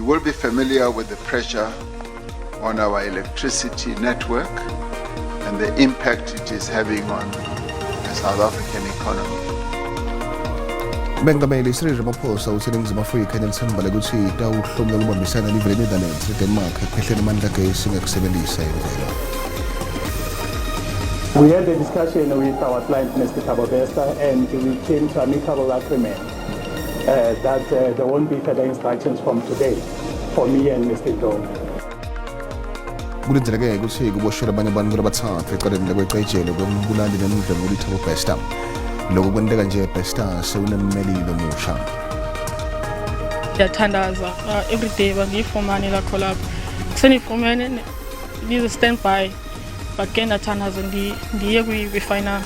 You will be familiar with the pressure on our electricity network and the impact it is having on the South African economy. Mengameli Cyril Ramaphosa utsi iNingizimu Afrika inelitsemba lekutsi itawuhlomula kubambisana live leNetherlands neDenmark ekuphehleni amandla agesi ngekusebentisa imvelo. We had a discussion with our client, Mr. Thabo Bester, and we came to amicable agreement that there won't be further instructions from today for me and Mr. Ndlovu. Kulindzeleke kutsi kuboshwe labanye bantfu labatsatfu ecaleni lekweca ejele kwembulali nemdlwenguli Thabo Bester. Lokhu kwenteka nje Bester sewunemmeli lomusha. Ndiyathandaza every day uba ndiyifumane laa call up. Sendiyifumene ndize stand by but ke ndathandaza ndiye kwi-final.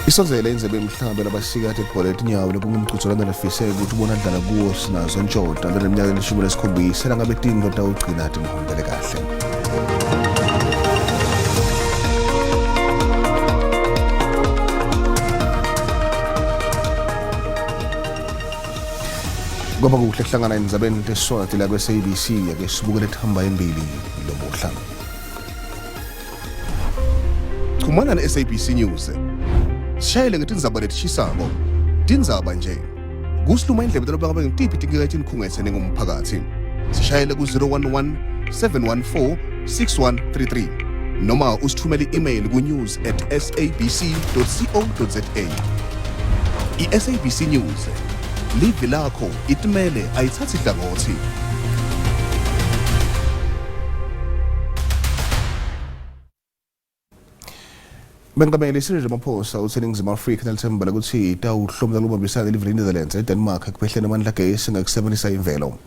Isondzele indzebe yemhlaba labasikati ebhola letinyawo lekungumgcudzelwano lefise ukuthi ubona adlala kuwo sinazo Ntshoda loneminyaka elishumi nesikhombisa langabe tintfo tawugcina timhambele kahle. Kwaba kuhle kuhlangana endzabeni tesiswati la kwe-SABC ake sibukele kuhamba embili lomuhla. Chumana ne-SABC News. Sishayele ngetindzaba letishisako. Tindzaba nje. Kusiluma indlebe talobanga bengitiphi tinkinga etinikhungethe ningumphakathi. Sishayele ku-011 714 6133 noma usithumele i-email ku-news at sabc.co.za. I-SABC News. Livi lakho itimele ayithathi hlangothi. Mengameli Cyril Ramaphosa utsi iNingizimu Afrika inelitsemba lekutsi itawuhlomula lubambisana nelive leNetherlands neDenmark ekuphehleni amandla agesi ngekusebentisa imvelo.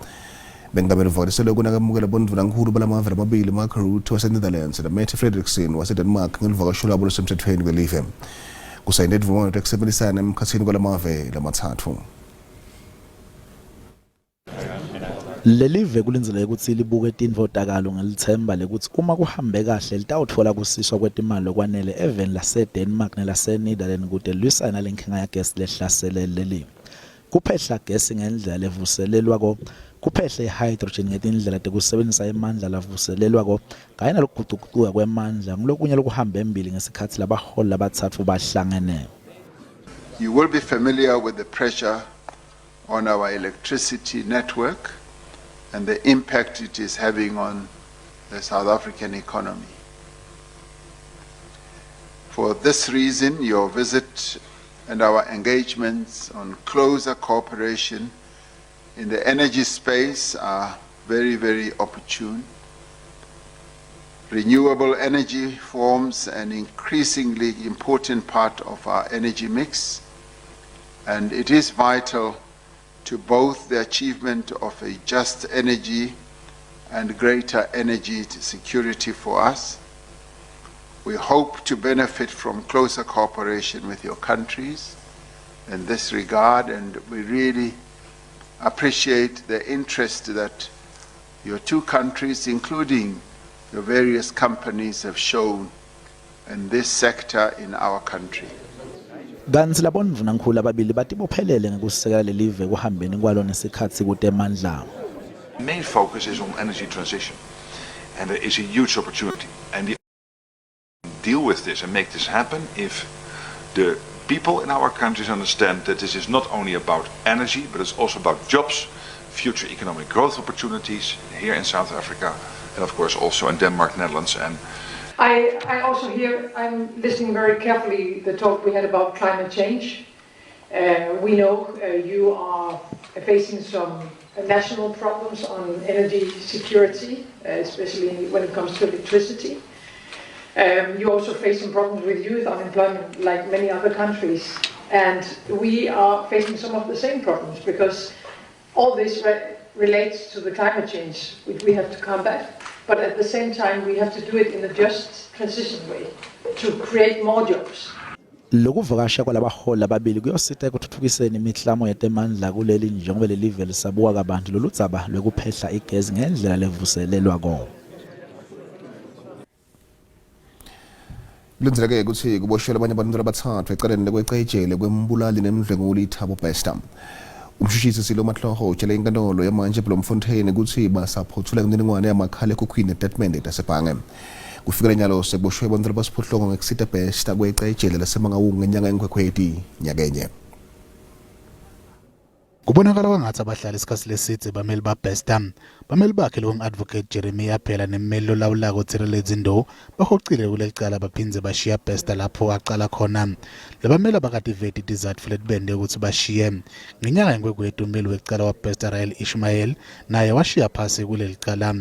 Mengameli uvakalise lokhu nakamukela bondvunankhulu balamave lamabili Mark Rutte waseNetherlands naMette Frederiksen waseDenmark ngeluvakasho lwabo lolusemthethweni kwelive. Kusayinde tivumelwano tekusebenzisana emkhatsini kwalamave lamatsatfu. Lelive kulindzeleke kutsi libuke tintfo takalo ngelitsemba lekutsi uma kuhambe kahle litawutfola kusiswa kwetimali lokwanele eveni laseDenmark nelaseNetherlands kute lilwisane nalenkinga yagesi lehlasele leli. Kuphehla gesi ngendlela levuselelwako, kuphehla i-hydrogen ngetindlela tekusebentisa emandla lavuselelwako kanye nalokugucugucuka kwemandla ngulokunye lokuhambe embili ngesikhatsi labaholi labatsatfu bahlangene. You will be familiar with the pressure on our electricity network and the impact it is having on the South African economy. For this reason, your visit and our engagements on closer cooperation in the energy space are very, very opportune. Renewable energy forms an increasingly important part of our energy mix, and it is vital to both the achievement of a just energy and greater energy security for us. We hope to benefit from closer cooperation with your countries in this regard, and we really appreciate the interest that your two countries, including your various companies, have shown in this sector in our country. Kantsi labondvunankhulu lababili batibophelele ngekusekela lelive ekuhambeni kwalo nesikhatsi kutemandla. Main focus is on energy transition, and there is a huge opportunity. And the deal with this and make this happen if the people in our countries understand that this is not only about energy, but it's also about jobs, future economic growth opportunities here in South Africa, and of course also in Denmark, Netherlands, and I also hear, I'm listening very carefully the talk we had about climate change. We know you are facing some national problems on energy security, especially when it comes to electricity. You also face some problems with youth unemployment like many other countries. And we are facing some of the same problems because all this relates to the climate change, which we have to combat. But at the same time, we have to do it in a just transition way to create more jobs. Lokuvakasha kwalabaholi lababili kuyosita ekutfutfukiseni imiklamo yetemandla kuleli njengoba lelive lisabuka kabanti loludzaba lwekuphehla igezi ngendlela levuselelwako. Kulindzeleke kutsi kuboshwe labanye abantu labatsatfu ecaleni lekweca ejele kwembulali nemdlwenguli Thabo Bester. Umshushisi Silo Mahloho utshele inkantolo yamanje eBloemfontein ukuthi basaphothula imininingwane yamakhalekhukhwini netatimende tasebhange. Kufikela nyalo sekuboshwe abantu labasiphohlongo ngekusita Bester kweca ejele laseMangaung ngenyanga yeNkhwekhweti nyakenye. Kubonakala kwangathi abahlali isikhathi lesidze bameli baBester. Bameli bakhe lokungu-Advocate Jeremiah Phela nemmeli lolawulako Tsireletsi Ndou bahocile kuleli cala baphindze bashiya Bester lapho aqala khona. Labameli abakativeti tizatfu letibende ukuthi bashiye. Ngenyanga yeNkwekweti ummeli wekucala waBester Rael Ishmael naye washiya phasi kuleli cala.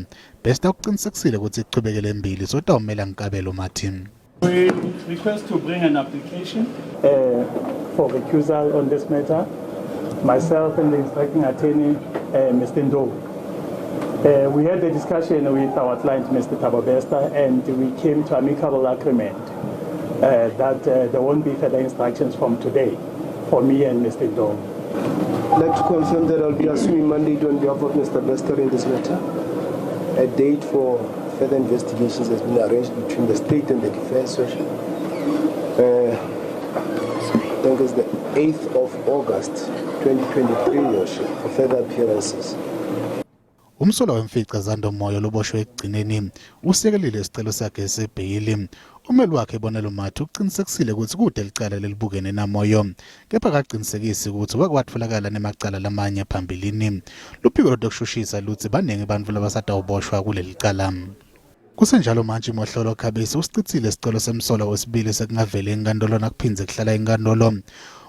Bester ukuqinisekisile ukuthi kuchubekele embili sotawumela Nkabelo Martin. We request to bring an application for recusal on this matter. Myself and the instructing attorney, Mr. Ndou. We had a discussion with our client, Mr. Thabo Bester, and we came to amicable agreement that there won't be further instructions from today for me and Mr. Ndou. I'd like to confirm that I'll be assuming mandate on behalf of Mr. Bester in this matter. A date for further investigations has been arranged between the state and the defense. I think it's the 8th of August 2023, Your Worship, for further appearances. Umsolwa wemfica Zando Moyo loboshwe ekugcineni usekelile isicelo sakhe sebheyili. Ummeli wakhe Bonelo Mathe uqinisekisile ukuthi kude licala lelibukene naMoyo kepha akaqinisekisi ukuthi wake watfolakala nemacala lamanye phambilini. Luphiko lwetekushushisa lutsi baningi bantfu labasatawuboshwa kuleli cala. Kusenjalo manje Mohlolo Khabisi usicitsile isicelo semsolwa wesibili sekungaveli enkantolo nakuphindze kuhlala enkantolo.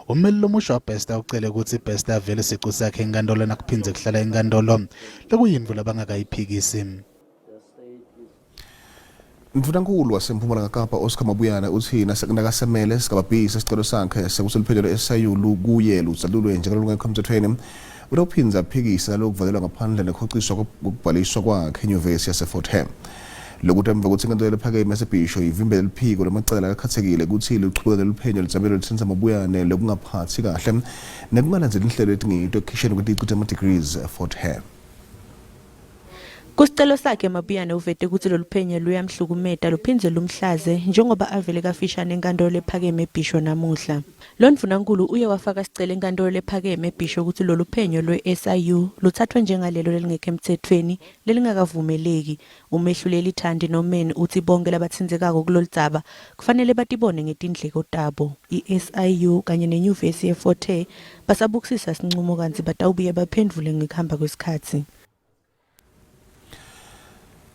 Ummeli lomusha waBester ucele ukuthi Bester avele sicu sakhe enkantolo nakuphindze kuhlala enkantolo lokuyintfo labangakayiphikisi. Ndvunankhulu waseMpumalanga Kapa Oscar Mabuyane uthi nakasemele sigaba B sesicelo sakhe sekuthi luphenyo lwe-SIU lukuye ludzalulwe njengalolungekho emthethweni utawuphindze aphikise nalokuvalelwa ngaphandle nekhociswa kokubhaliswa kwakhe enyuvesi yaseFort Hare. Lokhu emva kokuthi inkantolo lephakeme yaseBhisho ivimbele luphiko lwamacala akakhathekile ukuthi luchubeke neluphenyo ludzabelo luthinta Mabuyane lokungaphathi kahle nekungalandzeli inhlelo letingito ekukhisheni kweticu tema-degrees Fort Hare. Kusicelo sakhe Mabuyane uvete ukuthi lolu phenyo luyamhlukumeta luphindze lumhlaze njengoba avele kafishane enkantolo ephakeme eBhisho namuhla. Lo ndvunankulu uye wafaka sicelo enkantolo ephakeme eBhisho ukuthi lolu phenyo lwe-SIU luthathwe njengalelo lelingekho emthethweni lelingakavumeleki. Umehluleli Thandi Nomeni uthi bonke labathintekako kulolu dzaba kufanele batibone ngetindleko tabo. I-SIU kanye nenyuvesi yeFort Hare basabukisisa sincumo kantsi batawubuye baphendvule ngekuhamba kwesikhatsi.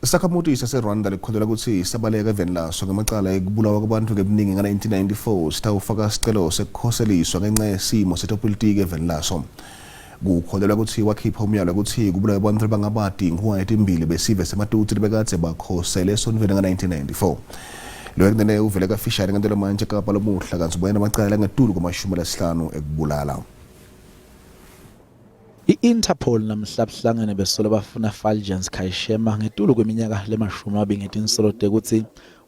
Sakhamuti saseRwanda lekukholelwa ukuthi sabaleka eveni laso ngemacala ekubulawa kwabantu ngebuningi nga-1994 sitawufaka sicelo sekukhoseliswa ngenxa yesimo setepolitiki eveni laso. Kukholelwa ukuthi wakhipha umyalo ukuthi kubulawe abantu abangaba tinkhunga letimbili besive semaTutsi lebekadze bakhosele esontfweni nga-1994. Lo ekunene uvele kafishane ngentelo manje eKapa lomuhla kantsi ubuyena amacala langetulu kwamashumi lasihlanu ekubulala. I-Interpol namhlabuhlangene besolo bafuna Fulgence Kayishema ngetulu kweminyaka lemashumi ngetinsolo tekutsi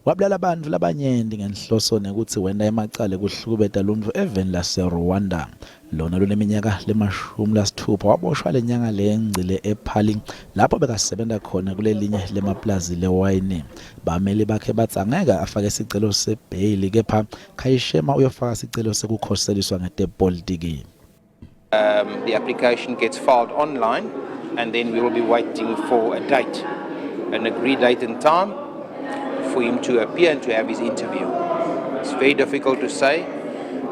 wabulala bantfu labanyenti ngenhloso nekutsi wenta emacala ekuhlukubeta luntfu eveni laseRwanda. Lona loneminyaka lemashumi lasitfupha waboshwa lenyanga lengcile ePaarl lapho bekasebenta khona kulelinye lemaplazi lewayini. Bameli bakhe batsi angeke afake sicelo sebheyili kepha Kayishema uyofaka sicelo sekukhoseliswa ngetepolitiki. The application gets filed online, and then we will be waiting for a date, an agreed date and time for him to appear and to have his interview. It's very difficult to say.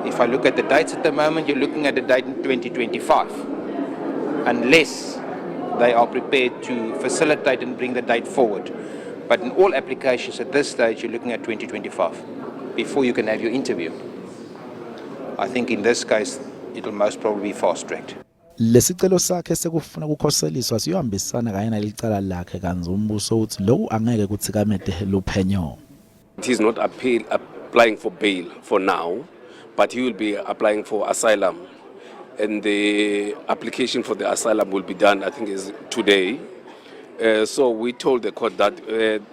If I look at the dates at the moment, you're looking at a date in 2025, unless they are prepared to facilitate and bring the date forward. But in all applications at this stage, you're looking at 2025 before you can have your interview. I think in this case, it'll most probably be fast tracked. Lesicelo sakhe sekufuna kukhoseliswa siyohambisana kanye nalicala lakhe kantsi umbuso utsi loku angeke kutsikamete luphenyo. He's not applying for bail for now, but he will be applying for asylum. And the application for the asylum will be done, I think, is today. So we told the court that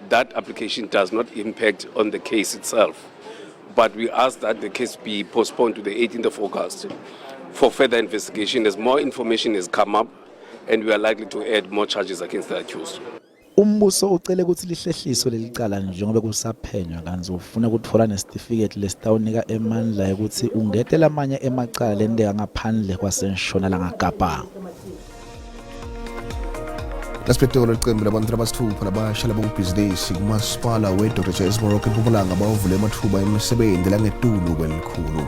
that application does not impact on the case itself. But we asked that the case be postponed to the 18th of August for further investigation as more information has come up and we are likely to add more charges against the accused. Umbuso ucele kutsi lihlehliswe lelicala njengobe kusaphenywa kantsi ufuna kutfola nesitifiketi lesitawunika emandla ekutsi ungete lamanye emacala lenteka ngaphandle kwaseNshonalanga Kapa. Lasipheteko lelicembu labantu labasithupha labasha labakubhizinisi kumasipala we-Dr JS Morocco eMpumalanga bawuvule ematfuba emisebenzi langetulu kwelikhulu.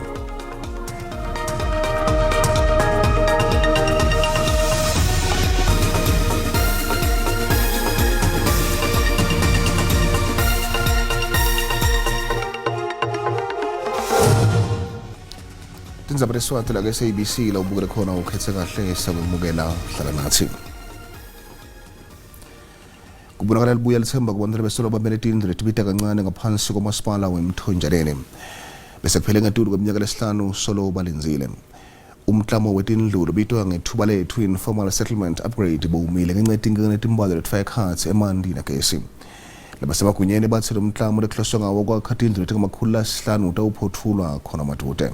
Tindzaba tesiswati la ke-SABC la ubukele khona ukhethe kahle sakwemukela hlala nathi. Kubonakala libuya lithemba kubantfu labesolo bamele tindlu letibita kancane ngaphansi kwamasipala wemthonjaneni. Bese kuphele ngetulu kweminyaka lesihlanu solo balindzile. Umklamo wetindlu lobitwa ngethuba lethu informal settlement upgrade bowumile ngenxa yetinkinga letimbalwa letifaka ekhatsi emanti nagesi. Labasemagunyeni batsi lomklamo lekuhloswe ngawo kwakha tindlu letingamakhulu lasihlanu utawuphothulwa khona madvute.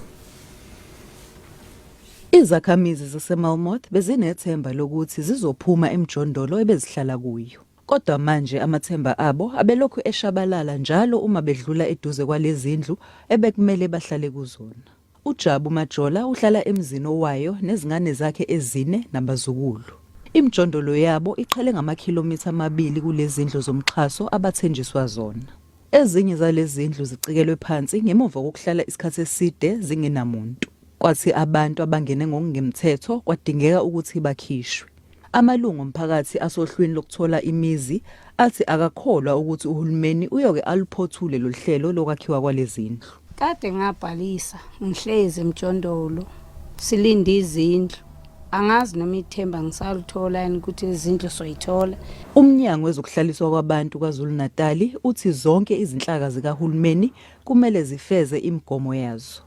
Izakhamizi zaseMelmoth bezinethemba lokuthi zizophuma emijondolo ebezihlala kuyo. Kodwa manje amathemba abo abelokhu eshabalala njalo uma bedlula eduze kwalezindlu ebekumele bahlale kuzona. UJabu Majola uhlala emzini owayo nezingane zakhe ezine nabazukulu. Imijondolo yabo iqhele ngamakhilomitha amabili kulezindlu zomxhaso abathenjiswa zona. Ezinye zalezindlu zicekelwe phansi ngemuva kokuhlala isikhathi eside zingenamuntu. Kwathi abantu abangene ngokungemthetho kwadingeka ukuthi bakhishwe. Amalungu omphakathi asohlwini lokuthola imizi athi akakholwa ukuthi uhulumeni uyoke aluphothule lolu hlelo lokwakhiwa kwalezindlu. Kade ngabhalisa ngihlezi emjondolo silinde izindlu. Angazi noma ithemba ngisalithola yini ukuthi izindlu soyithola. Umnyango wezokuhlaliswa kwabantu KwaZulu-Natali uthi zonke izinhlaka zikahulumeni kumele zifeze imigomo yazo.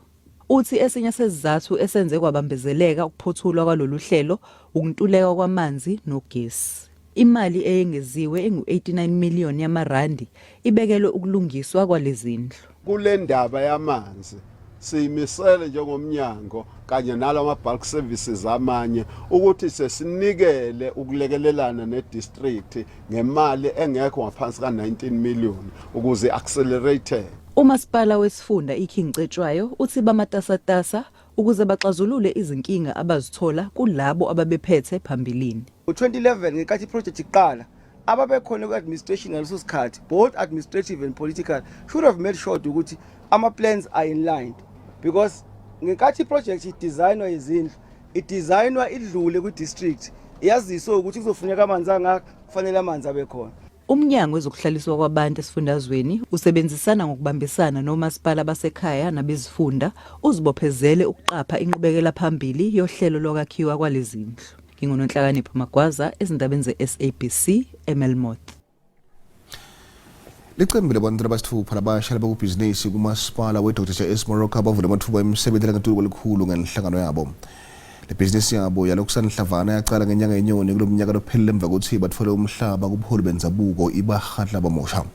Uthi esinye sezizathu esenze kwabambezeleka ukuphothulwa kwalolu hlelo wukuntuleka kwamanzi nogesi. Imali eyengeziwe engu-89 million yamarandi ibekelwe ukulungiswa kwalezindlu. Kule ndaba yamanzi siyimisele njengomnyango kanye nalama bulk services amanye ukuthi sesinikele ukulekelelana ne-district ngemali engekho ngaphansi ka-19 million ukuze accelerate. Umasipala wesifunda iKing Cetshwayo uthi bamatasatasa ukuze baxazulule izinkinga abazithola kulabo ababephethe phambilini. Ngo-2011 ngenkathi iproject iqala ababekhona kwi-administration ngaleso sikhathi both administrative and political should have made sure ukuthi ama-plans are in line because ngenkathi iproject idesignwa izindlu idesignwa idlule kwi-district yaziswe ukuthi kuzofuneka amanzi angaka kufanele amanzi abe khona. Umnyango wezokuHlaliswa kwaBantu esifundazweni usebenzisana ngokubambisana nomasipala basekhaya nabezifunda uzibophezele ukuqapha inqubekela phambili yohlelo lokwakhiwa kwalezindlu. NginguNonhlakanipho Magwaza ezindabeni ze-SABC eMelmoth. Licembu labantu labasithupha labasha labakubhizinisi kumasipala we-Dr JS Moroka bavule amathuba emisebenzi langetulu kwelikhulu ngenhlangano yabo. Le bhizinisi yabo yalokusanhlavana yacala ngenyanga yenyoni kulo mnyaka lophelele emva kokuthi batfole umhlaba kubuholi bendzabuko iBakgatla Bamusha.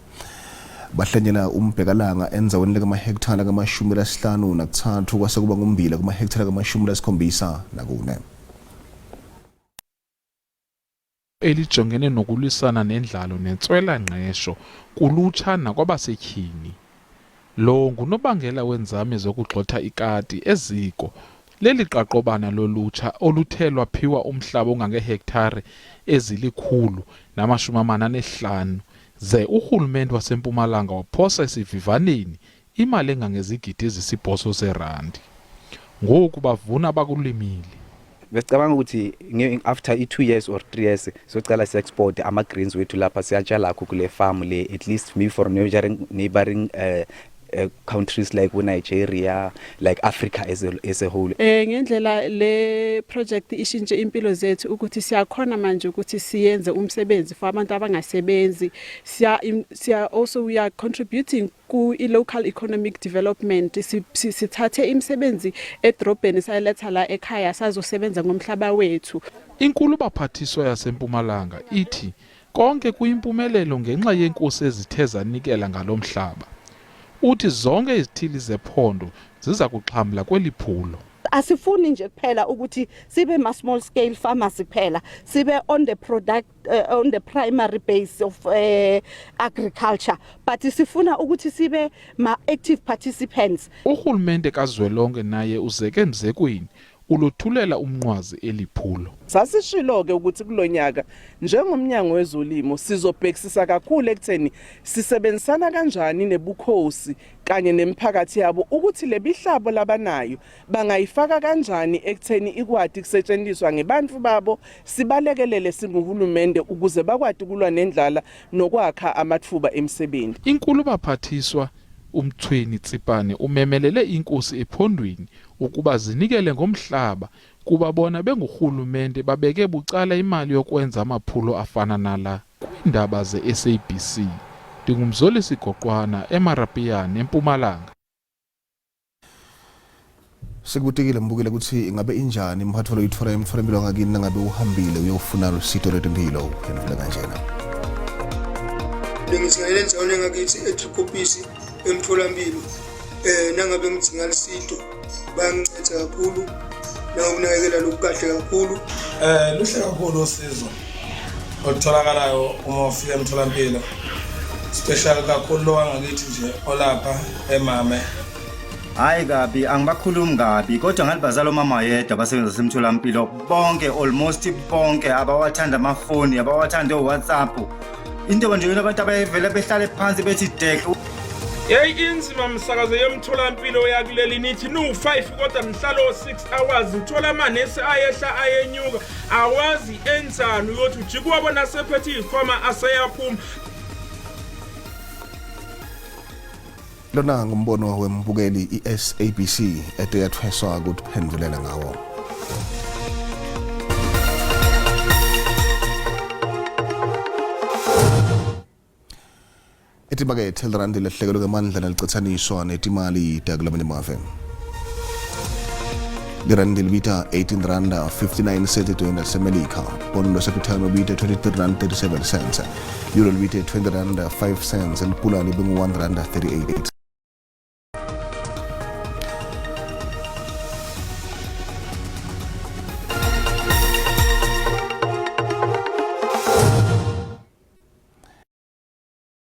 Bahlanyela umbhekalanga endzaweni lekamahekthara langamashumi lasihlanu nakutsatfu kwase kuba ngumbila kumahekthara langamashumi lasikhombisa nakune. elijongene nokulwisana nendlalo nentswela-ngqesho kulutsha nakwabasetyhini. Lo ngunobangela weenzame zokugxotha ikati eziko leli qaqobana lolutsha oluthe lwaphiwa umhlaba ongangeehektare ezilikhulu namashumi amane anesihlanu ze urhulumente waseMpumalanga waphosa esivivaneni imali engangezigidi ezisibhozo zeerandi. Ngoku bavuna abakulimile. Besicabanga ukuthi after i-2 years or 3 years socala si-export ama-greens wethu lapha siyatshalakho kule farm le, at least maybe for neighboring countries like Nigeria, like Africa as a whole. Ngendlela le project ishintshe impilo zethu ukuthi siyakhona manje ukuthi siyenze umsebenzi for abantu abangasebenzi, siya also we are contributing ku i-local economic development. Sithathe imisebenzi edrobheni sayiletha la ekhaya sazosebenza ngomhlaba wethu. Inkulu baphathiswa yaseMpumalanga ithi konke kuyimpumelelo ngenxa yenkosi ezithe zanikela ngalo mhlaba. Uthi zonke izithili zephondo ziza kuxhamla kweli phulo. Asifuni nje kuphela ukuthi sibe ma small scale farmers kuphela, sibe on the product on the primary base of agriculture, but sifuna ukuthi sibe ma active participants. Urhulumente kazwelonke naye uzeke mzekweni ulothulela umnqwazi eli phulo. Sasishilo-ke ukuthi kulo nyaka njengomnyango wezolimo sizobhekisisa kakhulu ekutheni sisebenzisana kanjani nebukhosi kanye nemiphakathi yabo ukuthi le mihlabo labanayo bangayifaka kanjani ekutheni ikwati kusetshenziswa ngebantu babo, sibalekelele singuhulumende ukuze bakwati ukulwa nendlala nokwakha amathuba emisebenzi. Inkulubaphathiswa uMtshweni Tsipane umemelele iinkosi ephondweni ukuba zinikele ngomhlaba kuba bona bengurhulumente babeke bucala imali yokwenza amaphulo afana nala. Kwiindaba zeSABC, ndinguMzolisi Goqwana eMarapiyane, eMpumalanga. Sekubutikile mbukele ukuthi ingabe injani imphatho loyitfola emtholampilo wangakini nangabe uhambile uyofuna lusito lwetempilo uphendvule kanjena. Bengithengele endaweni engakithi eTrikopisi emtholampilo nangabe ngidinga lisito bayanginceda kakhulu nangokunakekela lokhu kahle kakhulu. Luhle kakhulu usizo olutholakalayo uma ufika emtholampilo, special kakhulu lo wangakithi nje olapha emame. Hayi kabi, angibakhulumi kabi, kodwa ngalibazala omama yedwa abasebenza semtholampilo bonke, almost bonke abawathanda amafoni, abawathanda o-WhatsApp. Into nje yona abantu abayevele behlale phansi bethi dehle. Yeyi inzima msakazo yemtholampilo yakuleli, nithi niwu-5 kodwa nihlala o-6 hours, uthola amanesi ayehla ayenyuka, awazi enzani, uyothi ujike wabona sephethe iy'khwama aseyaphuma. Lona ngumbono wembukeli i-SABC ede yathweswa ukuphendulela ngawo. Etimakethe lirandi lehlekelwe ngemandla nalicatsaniswa netimali takulamanye amave. Lirandi libita 18 rand 59 cents edolweni laseMelika. Pondo laseBrithani libita 23 rand 37 cents. Euro libite 20 rand 5 cents. Lipula libe ngu-1 rand 38.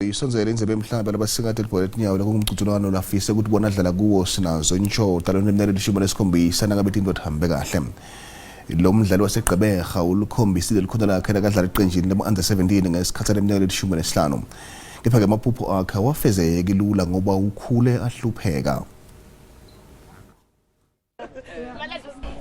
Isondzele indzebe yemhlaba labasikati libhola letinyawo lokungumcudzelwano lafise ukuthi bona adlala kuwo sinazo insho talon eminyaka lelishumi nesikhombisa nangabe tintfo tihambe kahle. Lo mdlali waseGqeberha ulikhombisile likhono lakhe nakadlala eqenjini lema-under 17 ngesikhathi leminyaka lelishumi nesihlanu. Kepha-ke amaphupho akhe awafezeki lula ngoba ukhule ahlupheka.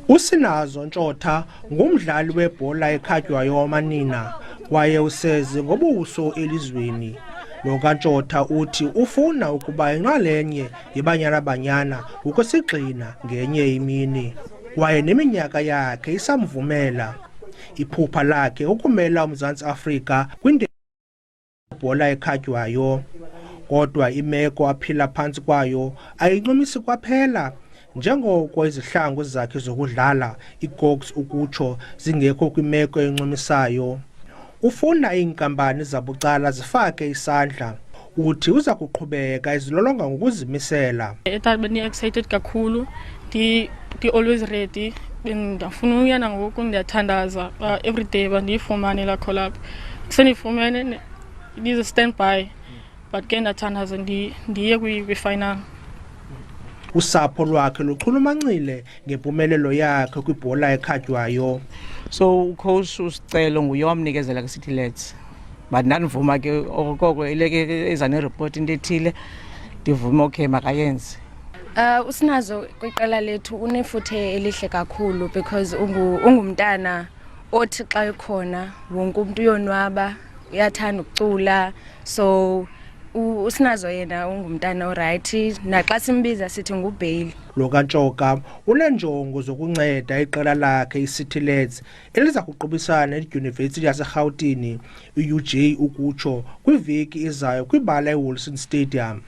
Usinazo Ntshotha ngumdlali webhola ekhatywayo wamanina kwaye useze ngobuso elizweni. Lo kaNtshotha uthi ufuna ukuba inxalenye yeBanyana Banyana ngokusigxina ngenye imini. Kwaye neminyaka yakhe isamvumela. Iphupha lakhe ukumela uMzantsi Afrika kwindebe yebhola ekhatywayo. Kodwa imeko aphila phantsi kwayo ayincumisi kwaphela, njengoko izihlangu zakhe zokudlala, igogs ukutsho, zingekho kwimeko encumisayo. Ufuna iinkampani zabucala zifake isandla. Uthi uza kuqhubeka ezilolonga ngokuzimisela. Etata bendi-excited kakhulu, ndi-always ready, bendafuna uya nangoku, ndiyathandaza uba everyday uba ndiyifumane laa call up. Sendiyifumene, ndize stand by, but ke ndathandaza ndiye kwi-final. Usapho lwakhe luchulumancile ngempumelelo yakhe kwibhola ekhatywayo. So ucoach uSicelo nguye owamnikezela kwiCity Lads, but ndandivuma ke okokoko ileke eza neripoti into ethile, ndivume okay makayenze. Usinazo kwiqela lethu unefuthe elihle kakhulu because ungumntana othi xa ekhona wonke umuntu uyonwaba, uyathanda ukucula, so usinazo yena ungumntana orayithi, naxa simbiza sithi nguBailey. Lo kaNtshoka uneenjongo zokunceda iqela lakhe iCity Lads eliza kuqubisana neDyunivesithi yaseRhawutini i-UJ ukutsho kwiveki ezayo kwibala eWilson Stadium.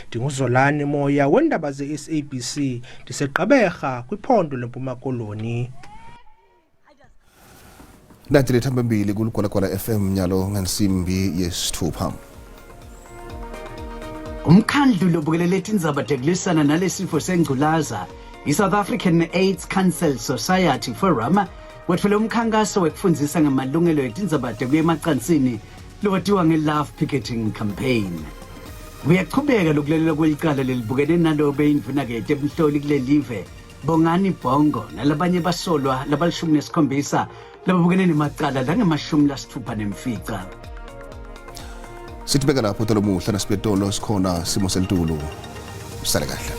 NdinguZolani Moya weendaba ze-SABC ndiseGqeberha kwiphondo leMpuma Koloni. Nathi lethamba mbili kuLugwalagwala FM nyalo ngensimbi yesithupha. Umkhandlu lobukelele tindzaba tekulisana nalesifo sengculaza. I-South African AIDS Council Society Forum wetfule umkhankaso wekufundzisa ngemalungelo etindzaba tekuya emacansini lowatiwa nge-Love Picketing Campaign. Kuyachubeka lokulalelwa kwelicala lelibukene nalo beyindvuna-ke yetebunhloli kulelive Bongani Bongo nalabanye basolwa labalishumi nesikhombisa lababukene nemacala langemashumi lasitfupha nemfica. Sithibeka lapho tolomuhla nasibetolo sikhona simo selitulu. Usale kahle.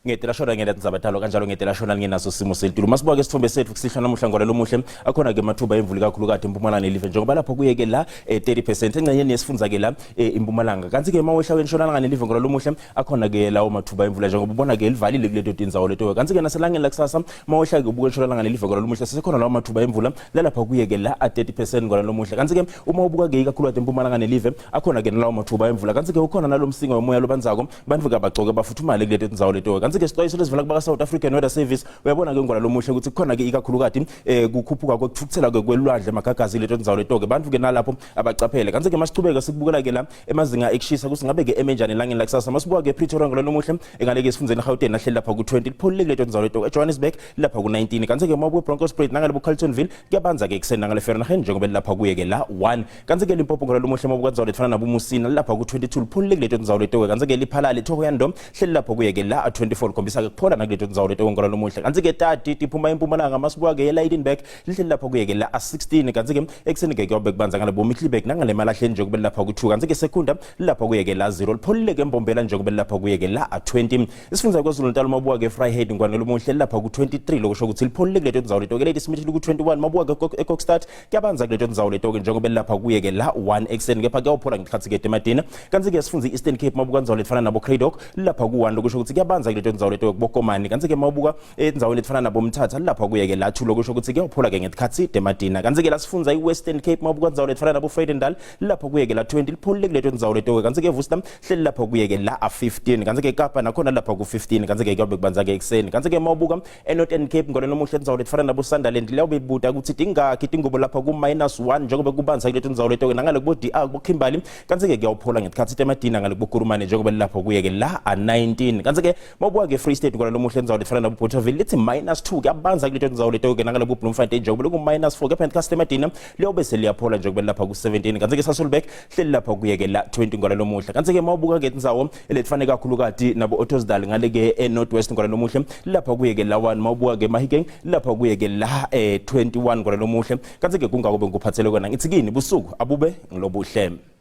Ngete lashona ngene tindzaba talo kanjalo ngete lashona lingenaso simo selitulu. Masibuka ke sithombe setfu kusihlwa namuhla ngolelo muhle akhona ke amathuba emvula kakhulukati eMpumalanga nelive njengoba lapho kuyeke la 30% engxenyeni yesifundza ke la iMpumalanga. Kanti ke mawehla entshonalanga nelive ngolelo muhle akhona ke lawo mathuba emvula njengoba ubona ke livalile kuleto tindzawo leto. Kanti ke naselangeni lakusasa mawehla ke ubuka entshonalanga nelive ngolelo muhle sesekhona lawo mathuba emvula lalapha kuyeke la 30% ngolelo muhle. Kanti ke uma ubuka ke ikakhulukati eMpumalanga nelive akhona ke nalawo mathuba emvula. Kanti ke ukhona nalomsinga womoya lobandzako bantfu kabagcoke bafuthumale kuleti tindzawo leto kanti-ke sixwayiso lesivela kubaka-South African Weather Service uyabona-ke ngwala lomuhle ukuthi kukhona-ke ikakhulukati um kukhuphuka kwekuthukuthela-ke kwelwandle magagazi leto tindzawo leto-ke bantfu-ke nalapho abacaphele kanti-ke masichubeka sikubukela-ke la emazinga ekushisa ukuthi ngabe-ke eme njani elangeni lakusasa masibuka-ke epretoria ngwala lomuhle engaleke esifundzeni egauteng nahleli lapha ku-20 lipholile kuleto tindzawo leto ejohannesburg lapha ku-19 kanti-ke uma ubuke bronkhorstspruit nangale bo-carltonville kuyabanza-ke ekuseni nangale vereeniging njengoba lilapha kuye-ke la 1 Kanti ke Limpopo ngolwa lomuhle mabuka ndzawo letfana naboMusina lapha ku-22 lipholile kuleto ndzawo letoke kanti ke Liphalale Thohoyandou hleli lapho kuye ke la 24 likhombisa ke kuphola nakuleto ndzawo letoke ngolwa lomuhle kanti ke tati tiphuma empumalanga masibuka ke eLydenburg lihleli lapho kuye ke la 16 kanti ke ekuseni ke kuyobe kubanza ngale boMiddelburg nangale malahleni nje kube lapha ku-2 kanti ke Secunda lapho kuye ke la 0 lipholile ke Mbombela nje kube lapha kuye ke la 20 Isifundza KwaZulu Natal mabuka ke Vryheid ngwane lomuhle lapha ku-23 lokusho ukuthi lipholile kuleto ndzawo letoke Ladysmith liku-21 mabuka ke eKokstad Kuyabanza kuleto ndzawo leto-ke njengoba lapha kuye-ke la 1 ekuseni kepha kuyawuphola ngekhatsi-ke emadina kantsi-ke sifundza i-Eastern Cape mabuka ndzawo letifana nabo Cradock lapha ku-1 lokusho ukuthi kuyabanza kuleto ndzawo leto kubokomani kantsi-ke mawubuka endzaweni letifana nabo Mthatha lapha kuye-ke la 2 lokusho ukuthi kuyawuphola-ke ngetikhatsi temadina kantsi-ke la sifundza i-Western Cape mabuka ndzawo letifana nabo Vredendal lapha kuye-ke la 20 lipholile kuleto ndzawo leto-ke kantsi-ke Worcester hleli lapha kuye-ke la a-15 kantsi-ke Kapa nakhona lapha ku-15 kantsi-ke kuyabe kubanza-ke ekuseni kantsi-ke mawubuka eNorthern Cape ngolona omuhle indzawo letifana nabo-Sunderland liyawube ibuta ukuthi tingakhi tingubo lapha ku-minus 1 njengoba kubanza kuleto ndzawo leto-ke nangale kubo-DR kubo-Kimberley kantsi-ke kuyawuphola ngetikhatsi temadina ngale kubo-Kurumane njengoba lilapho kuye-ke la a-19 kantsi-ke mawubuka-ke Free State ngolona omuhle indzawo letifana nabo-Bothaville lithi minus 2 kuyabanza kuleto ndzawo leto-ke nangale ku-Bloemfontein njengoba liku-minus 4 kepha ngetikhatsi temadina liyawube seliyaphola njengoba lilapha ku-17 kantsi-ke Sasolburg hleli lapha kuye-ke la 20 ngolona omuhle kantsi-ke mawubuka-ke tindzawo letifane kakhulukati nabo Ottosdal ngale ke eNorth West ngolona omuhle lapha kuye ke la 1 mawubuka ke Mahikeng lapha kuye ke la 21 ngolona omuhle kantsi ke kungako bengikuphathele kona ngithi kini busuku abube ngilobuhle.